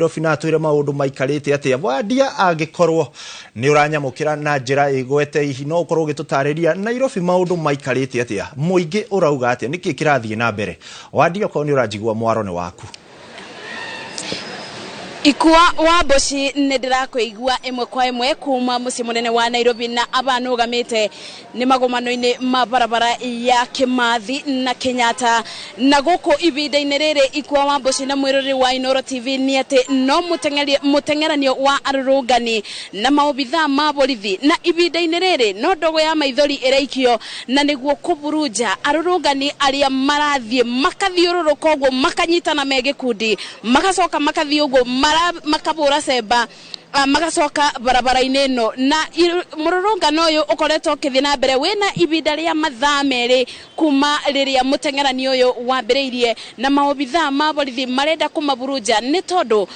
Nairobi na atwĩre maũndũ maikarĩte atĩa. Wandia, angĩkorwo nĩ ũranyamũkĩra na njĩra ĩgwete, hihi no ũkorwo ũgĩtũtarĩria Nairobi maũndũ maikarĩte atĩa, mũingĩ ũrauga atĩa, nĩkĩ kĩrathiĩ na mbere? Wandia, okorwo nĩ ũranjigua, mwaro nĩ waku. Ikua wa Mboci, nĩ ndĩrakũigua ĩmwe kwa ĩmwe kuma mũciĩ mũnene wa Nairobi, na aba nũgamĩte nĩ magomano-inĩ ma barabara ya Kimathi na Kenyatta. Na gũkũ ibinda-inĩ rĩrĩ, Ikua wa Mboci na mwĩroreri wa Inoro TV, nĩ atĩ no mũteng'eranio wa arũrũngani na maobithaa ma borithi, na ibinda-inĩ rĩrĩ no ndogo ya maithori ĩraikio na nĩguo kũburunja arũrũngani arĩa marathiĩ makathiũrũrũka ũguo, makanyitana me gĩkundi, magacoka makathiĩ ũguo makabũra cemba, magacoka barabara-inĩ ĩno. Na mũrũrũngano ũyũ ũkoretwo ũkĩthiĩ na mbere wĩna ibinda rĩa mathaa 2 kuma rĩrĩa mũteng'erani ũyũ wambĩrĩirie, na maobithaa ma borithi marenda kũmaburunja nĩ tondũ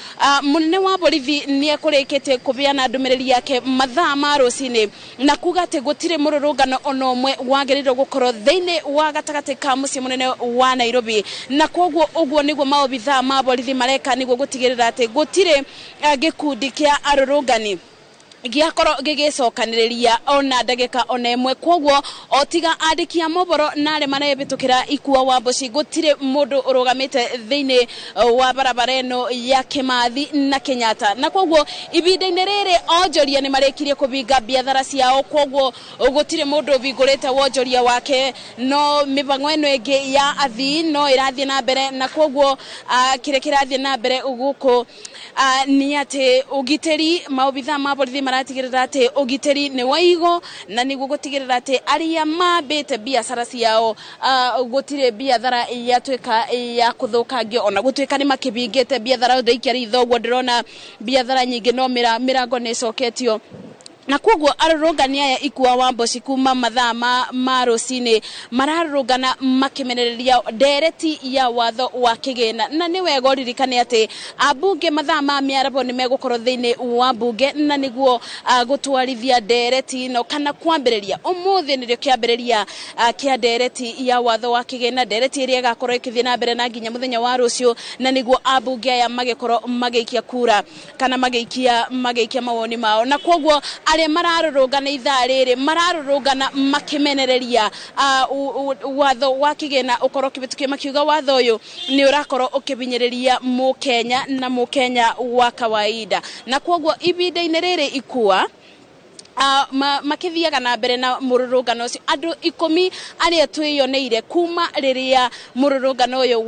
mũnene wa borithi nĩ ekũrĩkĩtie kũbeana ndũmĩrĩri yake mathaa ma rũcinĩ na kuga atĩ gũtirĩ mũrũrũngano ona ũmwe wagĩrĩirwo gũkorwo thĩinĩ wa gatagatĩ ka mũciĩ mũnene wa Nairobi. Na koguo ũguo nĩguo maobithaa ma borithi mareka nĩguo gũtigĩrĩra atĩ gũtirĩ gĩkundi kĩa arũrũngani gĩakorwo gĩgĩcokanĩrĩria ona ndagĩka ona ĩmwe. Koguo o tiga andĩki a mohoro na arĩa marebĩtũkĩra, Ikua wa Mboci, gũtirĩ mũndũ ũrũgamĩte thĩinĩ wa barabara ĩno ya Kimathi na Kenyatta. Na koguo ibinda-inĩ rĩrĩ onjoria nĩ marĩkirie kũbinga biathara ciao, koguo gũtirĩ mũndũ ũbingũrĩte wonjoria wake, no mĩbango ĩno ĩngĩ ya athii no ĩrathiĩ na mbere. Na koguo kĩrĩa kĩrathiĩ na mbere gũkũ nĩ atĩ ũgitĩri, maobithaa ma borithi maratigĩrĩra atĩ ũgitĩri nĩ waigo, na nĩguo gũtigĩrĩra atĩ arĩa mambĩte biacara ciao, gũtirĩ biathara yatuĩka ya kũthũkangio, ona gũtuĩka nĩ makĩbingĩte biathara. Ndaikia ritho ũguo ndĩrona biathara nyingĩ no mĩrango nĩ ĩcoketio. Na koguo arũrũngani aya, Ikua wa Mboci, kuma mathaa ma rũcinĩ mararũrũngana makĩmenereria ndereti ya watho wa kĩgĩna. Na nĩ wega ũririkane atĩ ambunge mathaa ma mĩarabo nĩ megũkorwo thĩinĩ wa mbunge na nĩguo gũtwarithia ndereti ĩno, kana kwambĩrĩria ũmũthĩ nĩrĩo kĩambĩrĩria kĩa ndereti ya watho wa kĩgĩna, ndereti ĩrĩa ĩgakorwo ĩkĩthiĩ na mbere na nginya mũthenya wa rũciũ, na nĩguo ambunge aya magĩkorwo magĩikia kura kana magĩikia mawoni mao. Na koguo arĩa mararũrũngana ithaa rĩrĩ mararũrũngana makĩmenereria watho wa kĩgĩna ũkorwo ũkĩhĩtũkio, makiuga watho ũyũ nĩ ũrakorwo ũkĩhinyĩrĩria mũkenya na mũkenya wa kawaida. Na koguo ibinda-inĩ rĩrĩ, Ikua, makĩthiaga na mbere na mũrũrũngano ũcio, andũ 10 arĩa twĩyoneire kuma rĩrĩa mũrũrũngano ũyũ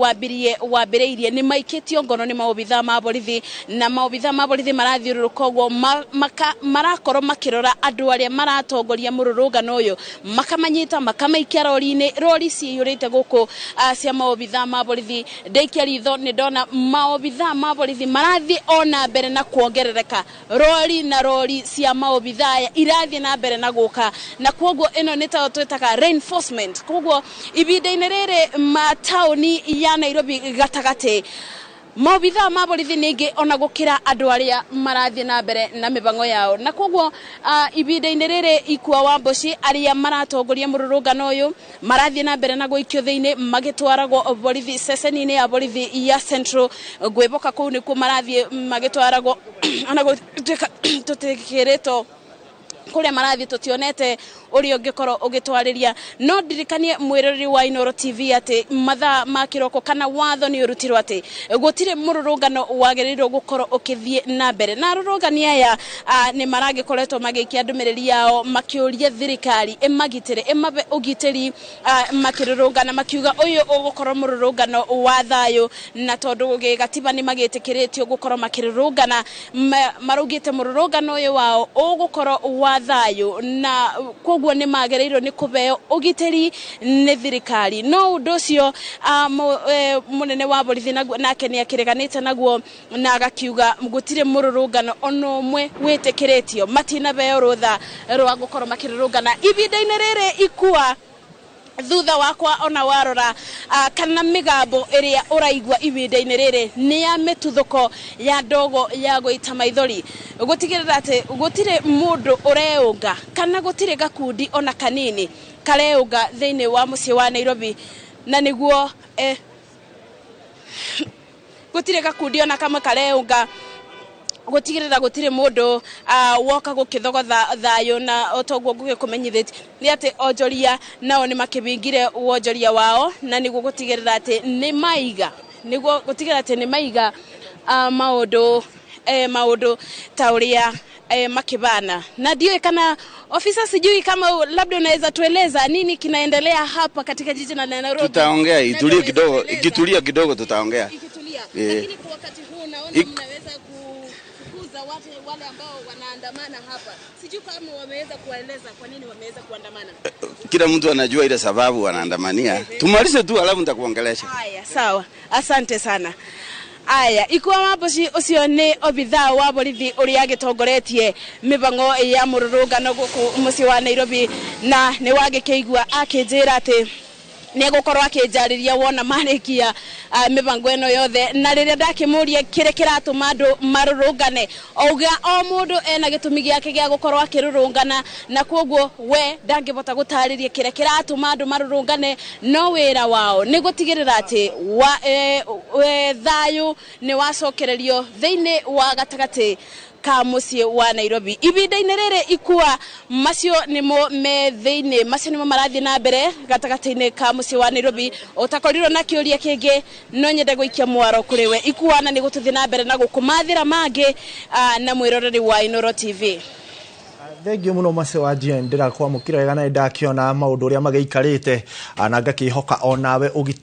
wambĩrĩirie nĩ maikĩtio ngono nĩ maobithaa ma borithi, na maobithaa ma borithi marathiũrũrũka ũguo marakorwo makĩrora andũ arĩa maratongoria mũrũrũngano ũyũ, makamanyita, makamaikia rori-inĩ. Rori ciyũrĩte gũkũ cia maobithaa ma borithi. Ndaikia ritho nĩ ndona maobithaa ma borithi marathiĩ ona mbere na kuongerereka, rori na rori cia maobithaa aya irathiĩ na mbere na gũka, na koguo ĩno nĩ tayo twĩtaga reinforcement. Koguo ibinda-inĩ rĩrĩ mataũni ya Nairobi gatagatĩ maobithaa ma borithi nĩ aingĩ ona gũkĩra andũ arĩa marathiĩ na mbere na mĩbango yao. Na koguo ibinda-inĩ rĩrĩ, Ikua wa Mboci, arĩa maratongoria mũrũrũngano ũyũ marathiĩ na mbere na gũikio thĩinĩ magĩtwaragwo borithi, ceceni-inĩ ya borithi ya Central. Ngwĩboka kũu nĩkuo marathiĩ magĩtwaragwo, ona gũtuĩka tũtikĩrĩtwo kũrĩa marathiĩ, tũtionete ũrĩa ũngĩkorwo ũgĩtwarĩria. No ndirikanie mwĩroreri wa Inoro TV atĩ mathaa ma kĩroko kana watho nĩ ũrutirwo atĩ gũtirĩ mũrũrũngano wagĩrĩirwo gũkorwo ũkĩthiĩ na mbere. Na arũrũngani aya nĩ maragĩkoretwo magĩikia ndũmĩrĩri yao makĩũria thirikari ĩmagitĩre, ĩmabe ũgitĩri, makĩrũrũngana makiuga ũyũ ũgũkorwo mũrũrũngano wa thayũ, na tondũ gĩgatiba nĩ magĩtĩkĩrĩtio gũkorwo makĩrũrũngana, maraugĩte mũrũrũngano ũyũ wao ũgũkorwo wa thayũ, na koguo nĩ magĩrĩirwo nĩ kũheo ũgitĩri nĩ thirikari. No ũndũ ũcio mũnene wa borithi nake nĩ akĩreganĩte naguo na agakiuga gũtirĩ mũrũrũngano ona ũmwe wĩtĩkĩrĩtio, matinabeo rũtha rwa gũkorwo makĩrũrũngana ibinda-inĩ rĩrĩ. Ikua, thutha wakwa ona warora, kana mĩgambo ĩrĩa ũraigua ibinda-inĩ rĩrĩ nĩ ya mĩtuthũko ya ndogo ya gũita maithori, gũtigĩrĩra atĩ gũtirĩ mũndũ ũreũnga kana gũtirĩ gakundi ona kanini kareũnga thĩinĩ wa mũciĩ wa Nairobi, na nĩguo gũtirĩ gakundi ona kamwe kareũnga. Gũtigĩrĩra gũtirĩ mũndũ woka gũkĩthogotha thayũ. Na otoguo ngũgĩkũmenyithĩtie nĩ atĩ onjoria nao nĩ makĩbingire wonjoria wao, na nĩguo gũtigĩrĩra atĩ nĩ maiga, nĩguo gũtigĩrĩra atĩ nĩ maiga maũndũ maũndũ ta ũrĩa makibana. Na ndiũĩ kana ofisa, sijui kama labda unaweza tueleza nini kinaendelea hapa katika jiji la Nairobi. Tutaongea, itulie kidogo, ikitulia kidogo tutaongea. Ikitulia. Eh. Lakini kwa wakati huu naona mnaweza kufukuza watu wale ambao wanaandamana hapa. Sijui kama wameweza kueleza kwa nini wameweza kuandamana. Kila mtu anajua ile sababu wanaandamania. Tumalize tu alafu nitakuongelesha. Haya, sawa. Asante sana. Aya, Ikuwa Wamboci, ucio nĩ obithaa wa borithi ũrĩa agĩtongoretie mĩbango ya mũrũrũngano gũkũ mũciĩ wa Nairobi, na nĩ wagĩkĩigua akĩnjĩra atĩ nĩ egũkorwo akĩnjarĩria wona marĩkia mĩbango ĩno yothe. Na rĩrĩa ndakĩmũria kĩrĩa kĩratũma andũ marũrũngane, auga o mũndũ ena gĩtũmi gĩake gĩa gũkorwo akĩrũrũngana, na koguo we ndangĩbota gũtarĩria kĩrĩa kĩratũma andũ marũrũngane, no wĩra wao nĩ gũtigĩrĩra atĩ wa, thayũ nĩ wacokererio thĩinĩ wa gatagatĩ ka mũciĩ wa Nairobi ibinda-inĩ rĩrĩ. Ikua, macio nĩmo me thĩinĩ, macio nĩmo marathiĩ na mbere gatagatĩ-inĩ ka mũciĩ wa Nairobi. Ũtakorirwo na kĩũria kĩngĩ, no nyende gũikia mwaro kũrĩ we, Ikua, na nĩ gũtũthiĩ na mbere na gũkũmathĩra mangĩ na mwĩroreri wa Inooro TV. Thengio muno, Mace wa GN, ndĩrakwamũkĩra wega na nĩndakĩona maũndũ ũrĩa magĩikarĩte, na ngakĩhoka onawe ũgitĩri.